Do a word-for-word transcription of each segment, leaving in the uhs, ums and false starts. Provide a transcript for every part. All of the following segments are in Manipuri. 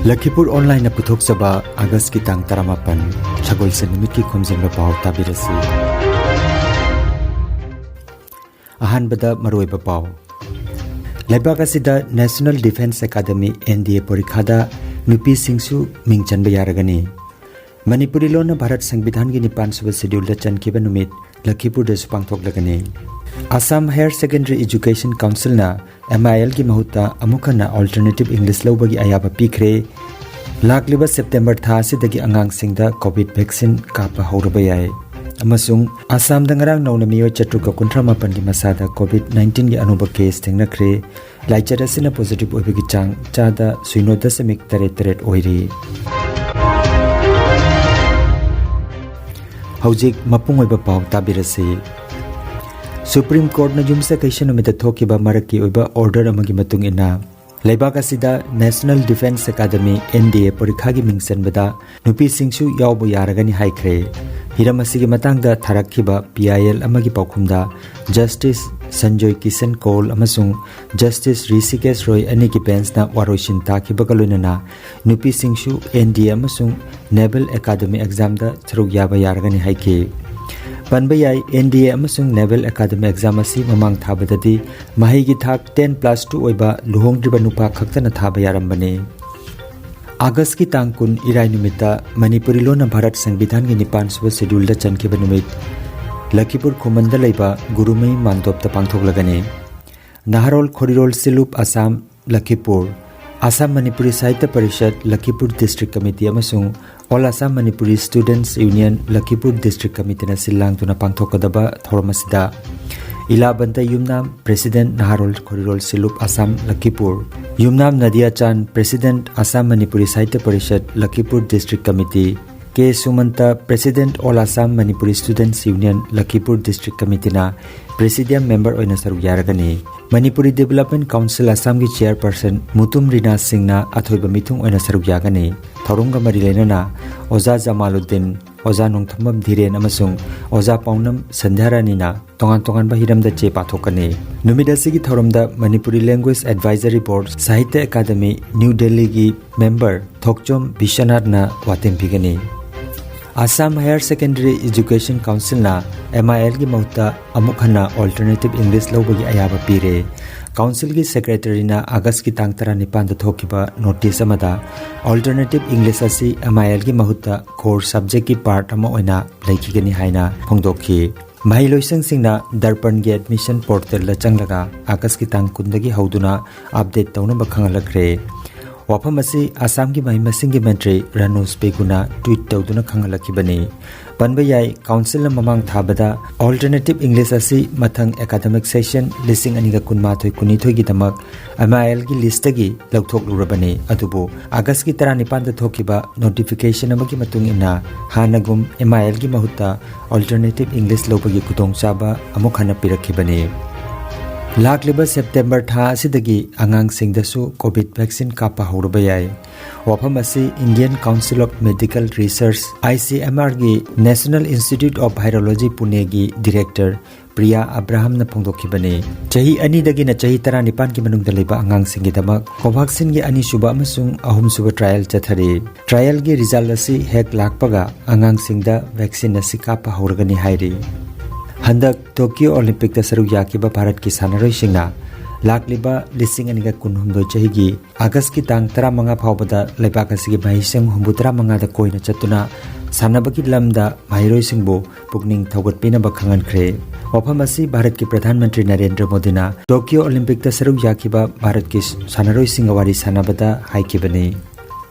ꯂꯈꯤꯄꯨꯔ ꯑꯣꯟꯂꯥꯏꯟꯅ ꯄꯨꯊꯣꯛꯆꯕ ꯑꯥꯒꯁꯀꯤ ꯇꯥꯡ ꯇꯔꯥꯃꯥꯄꯟ, ꯁꯒꯣꯜꯁꯦꯟ ꯅꯨꯃꯤꯠꯀꯤ ꯈꯣꯝꯖꯤꯟꯕ ꯄꯥꯎ ꯇꯥꯕꯤꯔꯁꯤ꯫ ꯑꯍꯥꯟꯕꯗ ꯃꯔꯨꯑꯣꯏꯕ ꯄꯥꯎ꯫ ꯂꯩꯕꯥꯛ ꯑꯁꯤꯗ National Defence Academy, N D A, ꯄꯔꯤꯈꯥꯗ ꯅꯨꯄꯤꯁꯤꯡꯁꯨ ꯃꯤꯡ ꯆꯟꯕ ꯌꯥꯔꯒꯅꯤ꯫ ꯃꯅꯤꯄꯨꯔꯤ ꯂꯣꯟꯅ ꯚꯥꯔꯠ ꯁꯪꯕꯤꯙꯥꯟꯒꯤ ꯅꯤꯄꯥꯟ ꯁꯨꯕ ꯁꯦꯗ꯭ꯌꯨꯜꯗ ꯆꯟꯈꯤꯕ ꯅꯨꯃꯤꯠ ꯂꯈꯤꯄꯨꯔꯗꯁꯨ ꯄꯥꯡꯊꯣꯛꯂꯒꯅꯤ꯫ Assam Higher Secondary Education Councilꯅ M I Lꯒꯤ ꯃꯍꯨꯠꯇ ꯑꯃꯨꯛ ꯍꯟꯅ Alternative English ꯂꯧꯕꯒꯤ ꯑꯌꯥꯕ ꯄꯤꯈ꯭ꯔꯦ꯫ ꯂꯥꯛꯂꯤꯕ ꯁꯦꯞꯇꯦꯝꯕꯔ ꯊꯥ ꯑꯁꯤꯗꯒꯤ ꯑꯉꯥꯡꯁꯤꯡꯗ COVID vaccine ꯀꯥꯞꯄ ꯍꯧꯔꯕ ꯌꯥꯏ꯫ ꯑꯃꯁꯨꯡ ꯑꯁꯥꯝꯗ ꯉꯔꯥꯡ ꯅꯧꯅ ꯃꯤꯑꯣꯏ ꯆꯥꯇ꯭ꯔꯨꯛꯀ ꯀꯨꯟꯊ꯭ꯔꯥ ꯃꯥꯄꯟꯒꯤ ꯃꯁꯥꯗ COVID nineteenꯒꯤ ꯑꯅꯧꯕ case ꯊꯦꯡꯅꯈ꯭ꯔꯦ꯫ ꯂꯥꯏꯆꯠ ꯑꯁꯤꯅ positive ꯑꯣꯏꯕꯒꯤ ꯆꯥꯡ ꯆꯥꯗ ꯁꯤꯅꯣ ꯗꯁꯃꯤꯛ ꯇꯔꯦꯠ ꯇꯔꯦꯠ ꯑꯣꯏꯔꯤ꯫ ꯍꯧꯖꯤꯛ ꯃꯄꯨꯡ ꯑꯣꯏꯕ ꯄꯥꯎ ꯇꯥꯕꯤꯔꯁꯤ꯫ Supreme Courtꯅ ꯌꯨꯝꯁꯀꯩꯁ ꯅꯨꯃꯤꯠꯇ ꯊꯣꯛꯈꯤꯕ ꯃꯔꯛꯀꯤ ꯑꯣꯏꯕ order ꯑꯃꯒꯤ ꯃꯇꯨꯡ ꯏꯟꯅ, ꯂꯩꯕꯥꯛ ꯑꯁꯤꯗ National Defence Academy, N D A, ꯄꯔꯤꯈꯥꯒꯤ ꯃꯤꯡ ꯆꯟꯕꯗ ꯅꯨꯄꯤꯁꯤꯡꯁꯨ ꯌꯥꯎꯕ ꯌꯥꯔꯒꯅꯤ ꯍꯥꯏꯈ꯭ꯔꯦ꯫ ꯍꯤꯔꯝ ꯑꯁꯤꯒꯤ ꯃꯇꯥꯡꯗ ꯊꯥꯔꯛꯈꯤꯕ P I L ꯑꯃꯒꯤ ꯄꯥꯎꯈꯨꯝꯗ Justice Sanjoy Kishan Kaul ꯑꯃꯁꯨꯡ Justice Hrishikesh Roy ꯑꯅꯤꯒꯤ benchꯅ ꯋꯥꯔꯣꯏꯁꯤꯟ ꯇꯥꯈꯤꯕꯒ ꯂꯣꯏꯅꯅ ꯅꯨꯄꯤꯁꯤꯡꯁꯨ N D A ꯑꯃꯁꯨꯡ Naval Academy examꯗ ꯁꯔꯨꯛ ꯌꯥꯕ ꯌꯥꯔꯒꯅꯤ ꯍꯥꯏꯈꯤ꯫ ꯄꯟꯕ ꯌꯥꯏ, N D A ꯑꯃꯁꯨꯡ Naval Academy exam ꯑꯁꯤ ꯃꯃꯥꯡ ꯊꯥꯕꯗꯗꯤ ꯃꯍꯩꯒꯤ ꯊꯥꯛ ten plus two ꯑꯣꯏꯕ ꯂꯨꯍꯣꯡꯗ꯭ꯔꯤꯕ ꯅꯨꯄꯥ ꯈꯛꯇꯅ ꯊꯥꯕ ꯌꯥꯔꯝꯕꯅꯤ꯫ ꯑꯥꯒꯁꯀꯤ ꯇꯥꯡ ꯀꯨꯟ, ꯏꯔꯥꯏ ꯅꯨꯃꯤꯠꯇ ꯃꯅꯤꯄꯨꯔꯤ ꯂꯣꯟꯅ ꯚꯥꯔꯠ ꯁꯪꯕꯤꯙꯥꯟꯒꯤ ꯅꯤꯄꯥꯟ ꯁꯨꯕ ꯁꯦꯗ꯭ꯌꯨꯜꯗ ꯆꯟꯈꯤꯕ ꯅꯨꯃꯤꯠ ꯂꯈꯤꯄꯨꯔ ꯈꯨꯃꯟꯗ ꯂꯩꯕ ꯒꯨꯔꯨꯃꯌꯨꯝ ꯃꯥꯟꯗꯣꯞꯇ ꯄꯥꯡꯊꯣꯛꯂꯒꯅꯤ꯫ ꯅꯍꯥꯔꯣꯜ ꯈꯣꯔꯤꯔꯣꯜ ꯁꯤꯂꯨꯞ ꯑꯁꯥꯝ ꯂꯈꯤꯄꯨꯔ, ꯑꯁꯥꯝ ꯃꯅꯤꯄꯨꯔꯤ ꯁꯥꯍꯤꯇ꯭ꯌ ꯄꯔꯤꯁꯠ ꯂꯈꯤꯄꯨꯔ District Committee ꯑꯃꯁꯨꯡ All Assam Manipuri Students Union ꯂꯈꯤꯄꯨꯔ District Committeeꯅ ꯁꯤꯜ ꯂꯥꯡꯗꯨꯅ ꯄꯥꯡꯊꯣꯛꯀꯗꯕ ꯊꯧꯔꯝ ꯑꯁꯤꯗ ꯏꯂꯥ ꯕꯟꯇ ꯌꯨꯝꯅꯥꯝ, President ꯅꯍꯥꯔꯣꯜ ꯈꯣꯔꯤꯔꯣꯜ ꯁꯤꯂꯨꯞ ꯑꯁꯥꯝ ꯂꯈꯤꯄꯨꯔ, ꯌꯨꯝꯅꯥꯝ ꯅꯗꯤꯌꯥ ꯆꯥꯟ, President ꯑꯁꯥꯝ ꯃꯅꯤꯄꯨꯔꯤ ꯁꯥꯍꯤꯇ꯭ꯌ ꯄꯔꯤꯁꯠ ꯂꯈꯤꯄꯨꯔ District Committee, ꯀꯦ ꯁꯨꯃꯟꯇ, President All Assam Manipuri Students Union ꯂꯈꯤꯄꯨꯔ District Committeeꯅ Presidium Member ꯑꯣꯏꯅ ꯁꯔꯨꯛ ꯌꯥꯔꯒꯅꯤ꯫ ꯃꯅꯤꯄꯨꯔꯤ ꯗꯤꯕꯦꯂꯞꯃꯦꯟ ꯀꯥꯎꯟꯁꯤꯜ ꯑꯁꯥꯝꯒꯤ ꯆꯦꯌꯔꯄꯔꯁꯟ ꯃꯨꯇꯨꯝ ꯔꯤꯅꯥ ꯁꯤꯡꯅ ꯑꯊꯣꯏꯕ ꯃꯤꯊꯨꯡ ꯑꯣꯏꯅ ꯁꯔꯨꯛ ꯌꯥꯒꯅꯤ꯫ ꯊꯧꯔꯝꯒ ꯃꯔꯤ ꯂꯩꯅꯅ ꯑꯣꯖꯥ ꯖꯃꯥꯂꯨꯗꯤꯟ, ꯑꯣꯖꯥ ꯅꯣꯡꯊꯣꯝꯕꯝ ꯙꯤꯔꯦꯟ ꯑꯃꯁꯨꯡ ꯑꯣꯖꯥ ꯄꯥꯎꯅꯝ ꯁꯟꯙ꯭ꯌꯥꯔꯥꯅꯤꯅ ꯇꯣꯉꯥꯟ ꯇꯣꯉꯥꯟꯕ ꯍꯤꯔꯝꯗ ꯆꯦ ꯄꯥꯊꯣꯛꯀꯅꯤ꯫ ꯅꯨꯃꯤꯠ ꯑꯁꯤꯒꯤ ꯊꯧꯔꯝꯗ ꯃꯅꯤꯄꯨꯔꯤ ꯂꯦꯡꯒ꯭ꯋꯦꯖ ꯑꯦꯗꯚꯥꯏꯖꯔꯤ ꯕꯣꯔꯗ, ꯁꯥꯍꯤꯇ꯭ꯌ ꯑꯦꯀꯥꯗꯃꯤ, ꯅ꯭ꯌꯨ ꯗꯦꯜꯂꯤꯒꯤ ꯃꯦꯝꯕꯔ ꯊꯣꯛꯆꯣꯝ ꯕꯤꯁ꯭ꯋꯅꯥꯊꯅ ꯋꯥꯇꯦꯝ ꯄꯤꯒꯅꯤ꯫ ꯑꯁꯥꯝ ꯍꯥꯌꯔ ꯁꯦꯀꯦꯟꯗꯔꯤ ꯏꯖꯨꯀꯦꯁꯟ ꯀꯥꯎꯟꯁꯤꯜꯅ ꯑꯦꯝ ꯑꯥꯏ ꯑꯦꯜꯒꯤ ꯃꯍꯨꯠꯇ ꯑꯃꯨꯛ ꯍꯟꯅ ꯑꯣꯜꯇꯔꯅꯦꯇꯤꯚ ꯏꯪꯂꯤꯁ ꯂꯧꯕꯒꯤ ꯑꯌꯥꯕ ꯄꯤꯔꯦ꯫ ꯀꯥꯎꯟꯁꯤꯜꯒꯤ ꯁꯦꯀ꯭ꯔꯦꯇꯔꯤꯅ ꯑꯥꯒꯁꯀꯤ ꯇꯥꯡ ꯇꯔꯥꯅꯤꯄꯥꯟꯗ ꯊꯣꯛꯈꯤꯕ ꯅꯣꯇꯤꯁ ꯑꯃꯗ ꯑꯣꯜꯇꯔꯅꯦꯇꯤꯚ ꯏꯪꯂꯤꯁ ꯑꯁꯤ ꯑꯦꯝ ꯑꯥꯏ ꯑꯦꯜꯒꯤ ꯃꯍꯨꯠꯇ ꯀꯣꯔ ꯁꯕꯖꯦꯛꯀꯤ ꯄꯥꯔꯠ ꯑꯃ ꯑꯣꯏꯅ ꯂꯩꯈꯤꯒꯅꯤ ꯍꯥꯏꯅ ꯐꯣꯡꯗꯣꯛꯈꯤ꯫ ꯃꯍꯩꯂꯣꯏꯁꯪꯁꯤꯡꯅ ꯗꯔꯄꯟꯒꯤ ꯑꯦꯗꯃꯤꯁꯟ ꯄꯣꯔꯇꯦꯜꯗ ꯆꯪꯂꯒ ꯑꯥꯒꯁꯀꯤ ꯇꯥꯡ ꯀꯨꯟꯗꯒꯤ ꯍꯧꯗꯨꯅ ꯑꯞꯗꯦꯠ ꯇꯧꯅꯕ ꯈꯪꯍꯜꯂꯛꯈ꯭ꯔꯦ꯫ ꯋꯥꯐꯝ ꯑꯁꯤ ꯑꯁꯥꯝꯒꯤ ꯃꯍꯩ ꯃꯁꯤꯡꯒꯤ ꯃꯟꯇ꯭ꯔꯤ ꯔꯥꯅꯨꯖ ꯄꯦꯒꯨꯅ ꯇ꯭ꯋꯤꯠ ꯇꯧꯗꯨꯅ ꯈꯪꯍꯜꯂꯛꯈꯤꯕꯅꯤ꯫ ꯄꯟꯕ ꯌꯥꯏ, ꯀꯥꯎꯟꯁꯤꯜꯅ ꯃꯃꯥꯡ ꯊꯥꯕꯗ ꯑꯣꯜꯇꯔꯅꯦꯇꯤꯚ ꯏꯪꯂꯤꯁ ꯑꯁꯤ ꯃꯊꯪ ꯑꯦꯀꯥꯗꯃꯤꯛ ꯁꯦꯁꯟ ꯂꯤꯁꯤꯡ ꯑꯅꯤꯒ ꯀꯨꯟꯃꯥꯊꯣꯏ ꯀꯨꯟꯅꯤꯊꯣꯏꯒꯤꯗꯃꯛ ꯑꯦꯝ ꯑꯥꯏ ꯑꯦꯜꯒꯤ ꯂꯤꯁꯇꯒꯤ ꯂꯧꯊꯣꯛꯂꯨꯔꯕꯅꯤ꯫ ꯑꯗꯨꯕꯨ ꯑꯥꯒꯁꯀꯤ ꯇꯔꯥꯅꯤꯄꯥꯟꯗ ꯊꯣꯛꯈꯤꯕ ꯅꯣꯇꯤꯐꯤꯀꯦꯁꯟ ꯑꯃꯒꯤ ꯃꯇꯨꯡ ꯏꯟꯅ ꯍꯥꯟꯅꯒꯨꯝ ꯑꯦꯝ ꯑꯥꯏ ꯑꯦꯜꯒꯤ ꯃꯍꯨꯠꯇ ꯑꯣꯜꯇꯔꯅꯦꯇꯤꯚ ꯏꯪꯂꯤꯁ ꯂꯧꯕꯒꯤ ꯈꯨꯗꯣꯡꯆꯥꯕ ꯑꯃꯨꯛ ꯍꯟꯅ ꯄꯤꯔꯛꯈꯤꯕꯅꯤ꯫ ꯂꯥꯛꯂꯤꯕ ꯁꯦꯞꯇꯦꯝꯕꯔ ꯊꯥ ꯑꯁꯤꯗꯒꯤ ꯑꯉꯥꯡꯁꯤꯡꯗꯁꯨ ꯀꯣꯚꯤꯗ ꯚꯦꯛꯁꯤꯟ ꯀꯥꯞꯄ ꯍꯧꯔꯕ ꯌꯥꯏ꯫ ꯋꯥꯐꯝ ꯑꯁꯤ Indian Council of Medical Research, I C M R ꯒꯤ National Institute of Virology ꯄꯨꯅꯦꯒꯤ ꯗꯤꯔꯦꯛꯇꯔ ꯄ꯭ꯔꯤꯌꯥ ꯑꯕ꯭ꯔꯥꯍꯝꯅ ꯐꯣꯡꯗꯣꯛꯈꯤꯕꯅꯤ꯫ ꯆꯍꯤ ꯑꯅꯤꯗꯒꯤꯅ ꯆꯍꯤ ꯇꯔꯥꯅꯤꯄꯥꯟꯒꯤ ꯃꯅꯨꯡꯗ ꯂꯩꯕ ꯑꯉꯥꯡꯁꯤꯡꯒꯤꯗꯃꯛ ꯀꯣꯚꯥꯛꯁꯤꯟꯒꯤ ꯑꯅꯤꯁꯨꯕ ꯑꯃꯁꯨꯡ ꯑꯍꯨꯝꯁꯨꯕ ꯇ꯭ꯔꯥꯌꯦꯜ ꯆꯠꯊꯔꯤ꯫ ꯇ꯭ꯔꯥꯌꯦꯜꯒꯤ ꯔꯤꯖꯜ ꯑꯁꯤ ꯍꯦꯛ ꯂꯥꯛꯄꯒ ꯑꯉꯥꯡꯁꯤꯡꯗ ꯚꯦꯛꯁꯤꯟ ꯑꯁꯤ ꯀꯥꯞꯄ ꯍꯧꯔꯒꯅꯤ ꯍꯥꯏꯔꯤ꯫ ꯍꯟꯗꯛ ꯇꯣꯀꯤꯌꯣ ꯑꯣꯂꯤꯝꯄꯤꯛꯇ ꯁꯔꯨꯛ ꯌꯥꯈꯤꯕ ꯚꯥꯔꯠꯀꯤ ꯁꯥꯟꯅꯔꯣꯏꯁꯤꯡꯅ ꯂꯥꯛꯂꯤꯕ ꯂꯤꯁꯤꯡ ꯑꯅꯤꯒ ꯀꯨꯟꯍꯨꯝꯗꯣꯏ ꯆꯍꯤꯒꯤ ꯑꯥꯒꯁꯀꯤ ꯇꯥꯡ ꯇꯔꯥꯃꯉꯥ ꯐꯥꯎꯕꯗ ꯂꯩꯕꯥꯛ ꯑꯁꯤꯒꯤ ꯃꯍꯩꯁꯪ ꯍꯨꯝꯐꯨꯇꯔꯥ ꯃꯉꯥꯗ ꯀꯣꯏꯅ ꯆꯠꯇꯨꯅ ꯁꯥꯟꯅꯕꯒꯤ ꯂꯝꯗ ꯃꯍꯩꯔꯣꯏꯁꯤꯡꯕꯨ ꯄꯨꯛꯅꯤꯡ ꯊꯧꯒꯠꯄꯤꯅꯕ ꯈꯪꯍꯟꯈ꯭ꯔꯦ꯫ ꯋꯥꯐꯝ ꯑꯁꯤ ꯚꯥꯔꯠꯀꯤ ꯄ꯭ꯔꯙꯥꯟ ꯃꯟꯇ꯭ꯔꯤ ꯅꯔꯦꯟꯗ꯭ꯔ ꯃꯣꯗꯤꯅ ꯇꯣꯀꯤꯌꯣ ꯑꯣꯂꯤꯝꯄꯤꯛꯇ ꯁꯔꯨꯛ ꯌꯥꯈꯤꯕ ꯚꯥꯔꯠꯀꯤ ꯁꯥꯟꯅꯔꯣꯏꯁꯤꯡꯒ ꯋꯥꯔꯤ ꯁꯥꯟꯅꯕꯗ ꯍꯥꯏꯈꯤꯕꯅꯤ꯫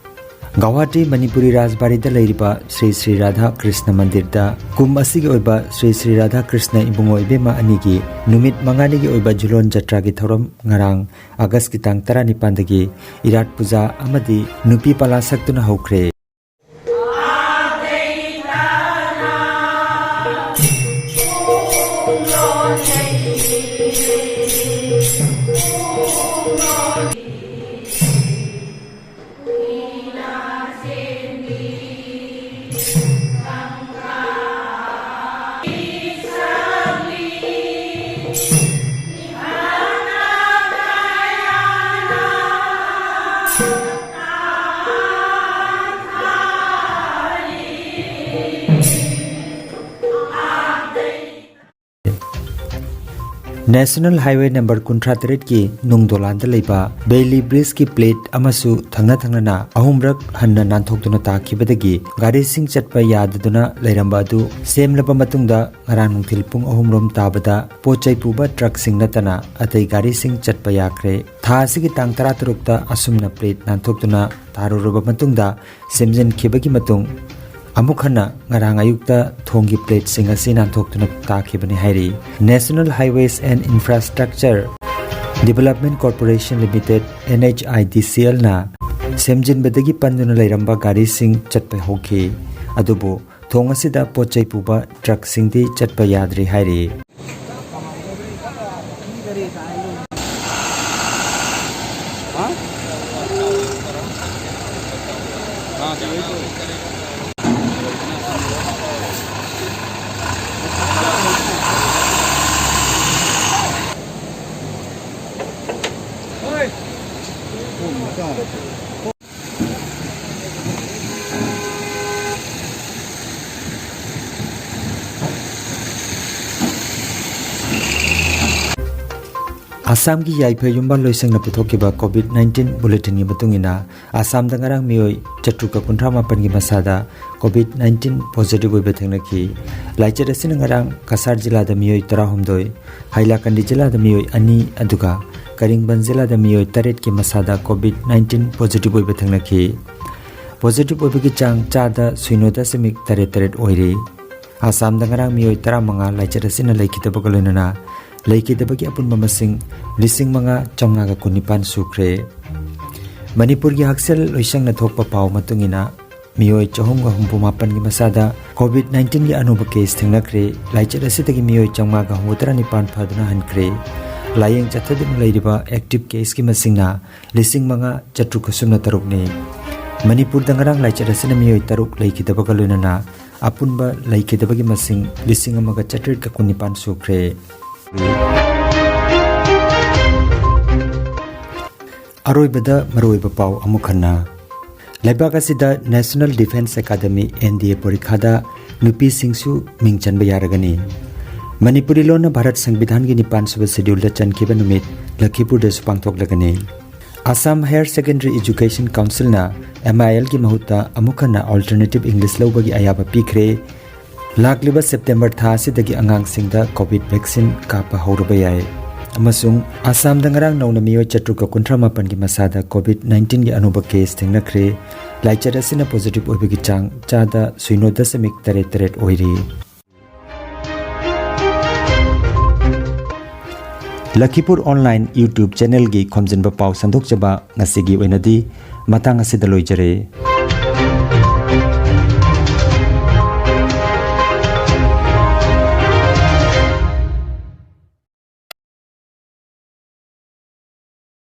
ꯒꯧꯍꯥꯇꯤ ꯃꯅꯤꯄꯨꯔꯤ ꯔꯥꯖꯕꯥꯔꯤꯗ ꯂꯩꯔꯤꯕ ꯁ꯭ꯔꯤ ꯁ꯭ꯔꯤ ꯔꯥꯙꯥ ꯀ꯭ꯔꯤꯁꯅ ꯃꯟꯗꯤꯔꯗ ꯀꯨꯝ ꯑꯁꯤꯒꯤ ꯑꯣꯏꯕ ꯁ꯭ꯔꯤ ꯁ꯭ꯔꯤ ꯔꯥꯙꯥ ꯀ꯭ꯔꯤꯁꯅ ꯏꯕꯨꯡꯉꯣ ꯏꯕꯦꯝꯃ ꯑꯅꯤꯒꯤ ꯅꯨꯃꯤꯠ ꯃꯉꯥꯅꯤꯒꯤ ꯑꯣꯏꯕ ꯖꯨꯂꯣꯟ ꯖꯇ꯭ꯔꯥꯒꯤ ꯊꯧꯔꯝ ꯉꯔꯥꯡ ꯑꯥꯒꯁꯀꯤ ꯇꯥꯡ ꯇꯔꯥꯅꯤꯄꯥꯟꯗꯒꯤ ꯏꯔꯥꯠ ꯄꯨꯖꯥ ꯑꯃꯗꯤ ꯅꯨꯄꯤ ꯄꯂꯥ ꯁꯛꯇꯨꯅ ꯍꯧꯈ꯭ꯔꯦ꯫ National Highway number ꯀꯨꯟꯊ꯭ꯔꯥ ꯇꯔꯦꯠꯀꯤ ꯅꯨꯡ ꯗꯣꯂꯥꯟꯗ ꯂꯩꯕ ꯕꯦꯂꯤ ꯕ꯭ꯔꯤꯖꯀꯤ ꯄ꯭ꯂꯦꯠ ꯑꯃꯁꯨ ꯊꯪꯅ ꯊꯪꯅꯅ ꯑꯍꯨꯝꯔꯛ ꯍꯟꯅ ꯅꯥꯟꯊꯣꯛꯇꯨꯅ ꯇꯥꯈꯤꯕꯗꯒꯤ ꯒꯥꯔꯤꯁꯤꯡ ꯆꯠꯄ ꯌꯥꯗꯗꯨꯅ ꯂꯩꯔꯝꯕ ꯑꯗꯨ ꯁꯦꯝꯂꯕ ꯃꯇꯨꯡꯗ ꯉꯔꯥꯡ ꯅꯨꯡꯊꯤꯜ ꯄꯨꯡ ꯑꯍꯨꯝ ꯔꯣꯝ ꯇꯥꯕꯗ ꯄꯣꯠ ꯆꯩ ꯄꯨꯕ ꯇ꯭ꯔꯛꯁꯤꯡ ꯅꯠꯇꯅ ꯑꯇꯩ ꯒꯥꯔꯤꯁꯤꯡ ꯆꯠꯄ ꯌꯥꯈ꯭ꯔꯦ꯫ ꯊꯥ ꯑꯁꯤꯒꯤ ꯇꯥꯡ ꯇꯔꯥꯇꯔꯨꯛꯇ ꯑꯁꯨꯝꯅ ꯄ꯭ꯂꯦꯠ ꯅꯥꯟꯊꯣꯛꯇꯨꯅ ꯇꯥꯔꯨꯔꯕ ꯃꯇꯨꯡꯗ ꯁꯦꯝꯖꯤꯟꯈꯤꯕꯒꯤ ꯃꯇꯨꯡ ꯑꯃꯨꯛ ꯍꯟꯅ ꯉꯔꯥꯡ ꯑꯌꯨꯛꯇ ꯊꯣꯡꯒꯤ ꯄ꯭ꯂꯦꯠꯁꯤꯡ ꯑꯁꯤ ꯅꯥꯟꯊꯣꯛꯇꯨꯅ ꯇꯥꯈꯤꯕꯅꯤ ꯍꯥꯏꯔꯤ꯫ National Highways and Infrastructure Development Corporation Limited, NHIDCLꯅ ꯁꯦꯝꯖꯤꯟꯕꯗꯒꯤ ꯄꯟꯗꯨꯅ ꯂꯩꯔꯝꯕ ꯒꯥꯔꯤꯁꯤꯡ ꯆꯠꯄ ꯍꯧꯈꯤ꯫ ꯑꯗꯨꯕꯨ ꯊꯣꯡ ꯑꯁꯤꯗ ꯄꯣꯠ ꯆꯩ ꯄꯨꯕ ꯇ꯭ꯔꯛꯁꯤꯡꯗꯤ ꯆꯠꯄ ꯌꯥꯗ꯭ꯔꯤ ꯍꯥꯏꯔꯤ꯫ ꯑꯁꯥꯝꯒꯤ ꯌꯥꯏꯐ ꯌꯨꯝꯕꯥꯜ ꯂꯣꯏꯁꯪꯅ ꯄꯨꯊꯣꯛꯈꯤꯕ COVID nineteen bulletinꯒꯤ ꯃꯇꯨꯡ ꯏꯟꯅ, ꯑꯁꯥꯝꯗ ꯉꯔꯥꯡ ꯃꯤꯑꯣꯏ ꯆꯥꯇ꯭ꯔꯨꯛꯀ ꯀꯨꯟꯊ꯭ꯔꯥ ꯃꯥꯄꯟꯒꯤ ꯃꯁꯥꯗ COVID nineteen positive ꯑꯣꯏꯕ ꯊꯦꯡꯅꯈꯤ꯫ ꯂꯥꯏꯆꯠ ꯑꯁꯤꯅ ꯉꯔꯥꯡ ꯀꯁꯥꯔ ꯖꯤꯂꯥꯗ ꯃꯤꯑꯣꯏ ꯇꯔꯥꯍꯨꯝꯗꯣꯏ, ꯍꯥꯏꯂꯥꯀꯟꯗꯤ ꯖꯤꯂꯥꯗ ꯃꯤꯑꯣꯏ ꯑꯅꯤ, ꯑꯗꯨꯒ ꯀꯔꯤꯡꯕꯟ ꯖꯤꯂꯥꯗ ꯃꯤꯑꯣꯏ ꯇꯔꯦꯠꯀꯤ ꯃꯁꯥꯗ COVID nineteen positive ꯑꯣꯏꯕ ꯊꯦꯡꯅꯈꯤ꯫ Positive ꯑꯣꯏꯕꯒꯤ ꯆꯥꯡ ꯆꯥꯗ ꯁꯤꯅꯣ ꯗꯁꯃꯤꯛ ꯇꯔꯦꯠ ꯇꯔꯦꯠ ꯑꯣꯏꯔꯤ꯫ ꯑꯁꯥꯝꯗ ꯉꯔꯥꯡ ꯃꯤꯑꯣꯏ ꯇꯔꯥꯃꯉꯥ ꯂꯥꯏꯆꯠ ꯑꯁꯤꯅ ꯂꯩꯈꯤꯗꯕꯒ ꯂꯣꯏꯅꯅ ꯂꯩꯈꯤꯗꯕꯒꯤ ꯑꯄꯨꯟꯕ ꯃꯁꯤꯡ ꯂꯤꯁꯤꯡ ꯃꯉꯥ ꯆꯥꯝꯃꯉꯥꯒ ꯀꯨꯟꯅꯤꯄꯥꯟ ꯁꯨꯈ꯭ꯔꯦ꯫ ꯃꯅꯤꯄꯨꯔꯒꯤ ꯍꯛꯁꯦꯜ ꯂꯣꯏꯁꯪꯅ ꯊꯣꯛꯄ ꯄꯥꯎ ꯃꯇꯨꯡ ꯏꯟꯅ, ꯃꯤꯑꯣꯏ ꯆꯍꯨꯝꯒ ꯍꯨꯝꯐꯨ ꯃꯥꯄꯟꯒꯤ ꯃꯁꯥꯗ COVID nineteenꯒꯤ ꯑꯅꯧꯕ ꯀꯦꯁ ꯊꯦꯡꯅꯈ꯭ꯔꯦ꯫ ꯂꯥꯏꯆꯠ ꯑꯁꯤꯗꯒꯤ ꯃꯤꯑꯣꯏ ꯆꯥꯝꯃꯉꯥꯒ ꯍꯨꯝꯐꯨꯇꯔꯥ ꯅꯤꯄꯥꯟ ꯐꯗꯨꯅ ꯍꯟꯈ꯭ꯔꯦ꯫ ꯂꯥꯌꯦꯡ ꯆꯠꯊꯗꯨꯅ ꯂꯩꯔꯤꯕ ꯑꯦꯛꯇꯤꯚ ꯀꯦꯁꯀꯤ ꯃꯁꯤꯡꯅ ꯂꯤꯁꯤꯡ ꯃꯉꯥ ꯆꯥꯇ꯭ꯔꯨꯛꯀ ꯁꯨꯞꯅ ꯇꯔꯨꯛꯅꯤ꯫ ꯃꯅꯤꯄꯨꯔꯗ ꯉꯔꯥꯡ ꯂꯥꯏꯆꯠ ꯑꯁꯤꯅ ꯃꯤꯑꯣꯏ ꯇꯔꯨꯛ ꯂꯩꯈꯤꯗꯕꯒ ꯂꯣꯏꯅꯅ ꯑꯄꯨꯟꯕ ꯂꯩꯈꯤꯗꯕꯒꯤ ꯃꯁꯤꯡ ꯂꯤꯁꯤꯡ ꯑꯃꯒ ꯆꯥꯇ꯭ꯔꯦꯠꯀ ꯀꯨꯟꯅꯤꯄꯥꯟ ꯁꯨꯈ꯭ꯔꯦ꯫ ꯑꯔꯣꯏꯕꯗ ꯃꯔꯨꯑꯣꯏꯕ ꯄꯥꯎ ꯑꯃꯨꯛ ꯍꯟꯅ꯫ ꯂꯩꯕꯥꯛ ꯑꯁꯤꯗ National Defence Academy, NDA, ꯄꯔꯤꯈꯥꯗ ꯅꯨꯄꯤꯁꯤꯡꯁꯨ ꯃꯤꯡ ꯆꯟꯕ ꯌꯥꯔꯒꯅꯤ꯫ ꯃꯅꯤꯄꯨꯔꯤ ꯂꯣꯟꯅ ꯚꯥꯔꯠ ꯁꯪꯕꯤꯙꯥꯟꯒꯤ ꯅꯤꯄꯥꯟ ꯁꯨꯕ ꯁꯦꯗ꯭ꯌꯨꯜꯗ ꯆꯟꯈꯤꯕ ꯅꯨꯃꯤꯠ ꯂꯈꯤꯄꯨꯔꯗꯁꯨ ꯄꯥꯡꯊꯣꯛꯂꯒꯅꯤ꯫ ꯑꯁꯥꯝ ꯍꯥꯌꯔ ꯁꯦꯀꯦꯟꯗꯔꯤ ꯑꯦꯖꯨꯀꯦꯁꯟ ꯀꯥꯎꯟꯁꯤꯜꯅ ꯑꯦꯝ ꯑꯥꯏ ꯑꯦꯜꯒꯤ ꯃꯍꯨꯠꯇ ꯑꯃꯨꯛ ꯍꯟꯅ ꯑꯜꯇꯔꯅꯦꯇꯤꯚ ꯏꯪꯂꯤꯁ ꯂꯧꯕꯒꯤ ꯑꯌꯥꯕ ꯄꯤꯈ꯭ꯔꯦ꯫ ꯂꯥꯛꯂꯤꯕ ꯁꯦꯞꯇꯦꯝꯕꯔ ꯊꯥ ꯑꯁꯤꯗꯒꯤ ꯑꯉꯥꯡꯁꯤꯡꯗ ꯀꯣꯚꯤꯗ ꯚꯦꯛꯁꯤꯟ ꯀꯥꯞꯄ ꯍꯧꯔꯕ ꯌꯥꯏ꯫ ꯑꯃꯁꯨꯡ ꯑꯁꯥꯝꯗ ꯉꯔꯥꯡ ꯅꯧꯅ ꯃꯤꯑꯣꯏ ꯆꯥꯇ꯭ꯔꯨꯛꯀ ꯀꯨꯟꯊ꯭ꯔꯥ ꯃꯥꯄꯟꯒꯤ ꯃꯁꯥꯗ ꯀꯣꯚꯤꯗ ꯅꯥꯏꯟꯇꯤꯟꯒꯤ ꯑꯅꯧꯕ ꯀꯦꯁ ꯊꯦꯡꯅꯈ꯭ꯔꯦ꯫ ꯂꯥꯏꯆꯠ ꯑꯁꯤꯅ ꯄꯣꯖꯤꯇꯤꯚ ꯑꯣꯏꯕꯒꯤ ꯆꯥꯡ ꯆꯥꯗ ꯁꯤꯅꯣ ꯗꯁꯃꯤꯛ ꯇꯔꯦꯠ ꯇꯔꯦꯠ ꯑꯣꯏꯔꯤ꯫ ꯂꯈꯤꯄꯨꯔ ꯑꯣꯟꯂꯥꯏꯟ ꯌꯨꯇ꯭ꯌꯨꯕ ꯆꯦꯅꯦꯜꯒꯤ ꯈꯣꯝꯖꯤꯟꯕ ꯄꯥꯎ ꯁꯟꯗꯣꯛꯆꯕ ꯉꯁꯤꯒꯤ ꯑꯣꯏꯅꯗꯤ ꯃꯇꯥꯡ ꯑꯁꯤꯗ ꯂꯣꯏꯖꯔꯦ꯫